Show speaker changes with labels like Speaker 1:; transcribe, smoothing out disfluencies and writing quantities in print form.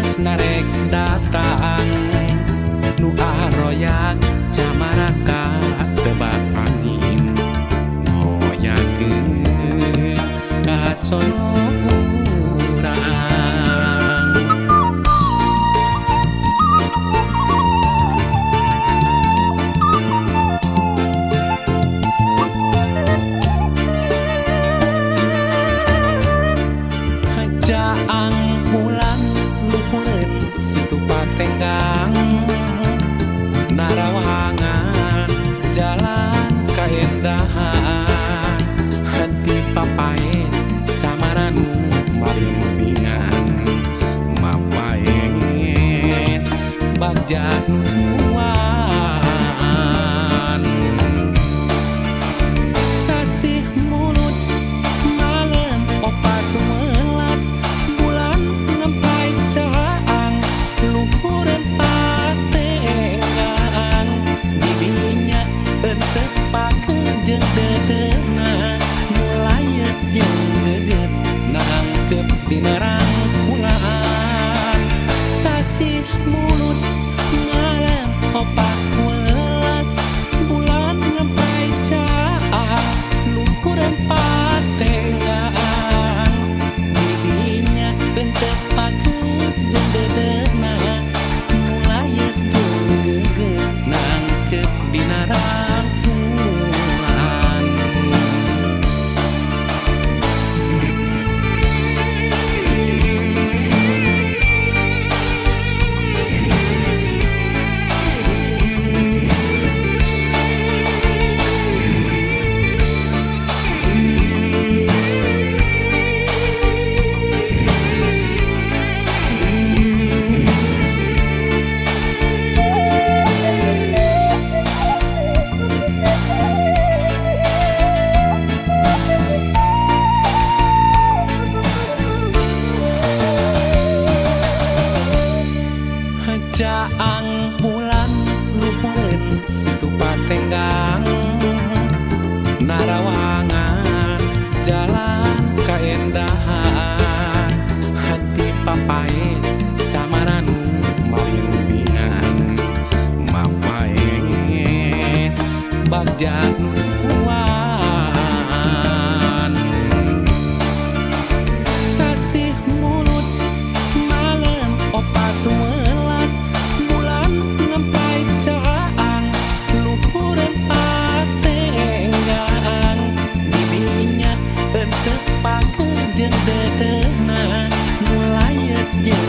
Speaker 1: Paes narek datang nu aroyak camaraka tebak angin ngoyakeun ka sono urang. Jaang bulan luhureun situ patenggang narawangan jalan kaendahan hati papae camaranu marimbingan mapaes bagja nutuan. Sasih mulut malam opat welas bulan nempai caang luhureun patenggang didinya entep pakeun jeung dedeuna nu layet jeung geget nangkep dina rangkulan. Sasih mulut malam opat welas bulan nempai caang luhureun patenggang didinya entep pakeun jeung dedeuna nu layet jeung geget nangkep dina rangkulan. Jaang bulan luhureun situ patenggang narawangan jalan kaendahan hati papae camaranu marimbingan mapaes bagja nutuan. Sasih mulut malam opat welas bulan nempai caang luhureun patenggang didinya entep pakeun jeung dedeuna nu layet jeung